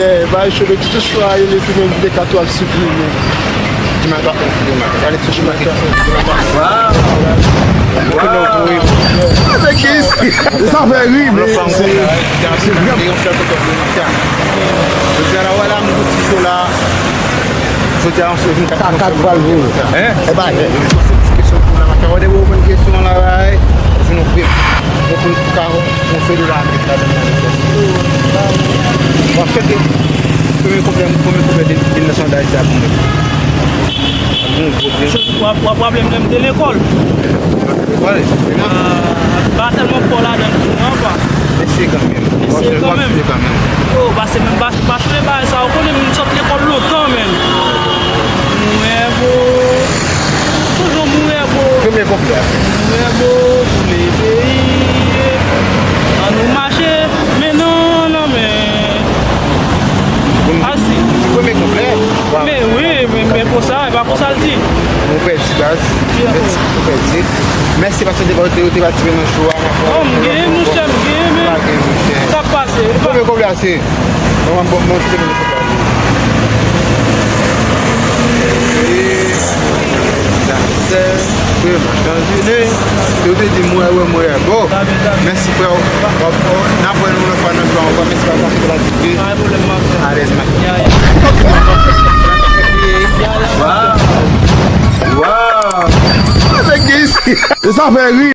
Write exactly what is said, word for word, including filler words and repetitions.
Yeah, bay show de tout swa, yo tounen de kato ap siprime. Di mwen pa konfime, ale sou chima. Wow! Wow! Sa fè ri, men se, se vrèman. Jodi a la, wè la, m soti la. Jodi a, m soti. Kaka k pral voye. Hein? E pa jè. Kesyon pou la, pa ka wè de bon kesyon la, bay. Pou nou, pou nou ka, pou fè de la, la, la. Bon, fè de, premye kouplè, premye kouplè de, de nasyon Dayiti a pou mwen. Bon, bon, bon. W ap, w ap raple m lè m te lekòl. Wè, pa tèlman fò ladan l tou non, pa. Eseye kanmenm. Eseye kanmenm. Yo, pase menm pa, pa chanje bagay sa, ou konnen m sot lekòl lontan, menm. Mwen bo, toujou mwen bo. Premye kouplè. Mwen bo, pou le peyi, an nou mache, men non, non, men. Asi. Premye kouplè. Men wi, men, men konsa, e pa konsa l di. Mwen pèdi baz. Mèsi, mwen pèdi. Mèsi paske w te, te, te patisipe nan show a. Oh, m genyen, monchè, m genyen, men. Pa gen, monchè. Sa k pase? Premye kouplè a se. Mwen, mwen, mwen, mwen, Frè, m ap tanzine. Yo te di m wè, wè, m wè. Bon, mèsi, frè. N ap wè nou lòt fwa nan jou a ankò. Mèsi pa pase pou la dife. Pa gen pwoblèm, m ap fè. Alèz, m ap fè. Ya, ya. Waw. Waw. Sa fè ri.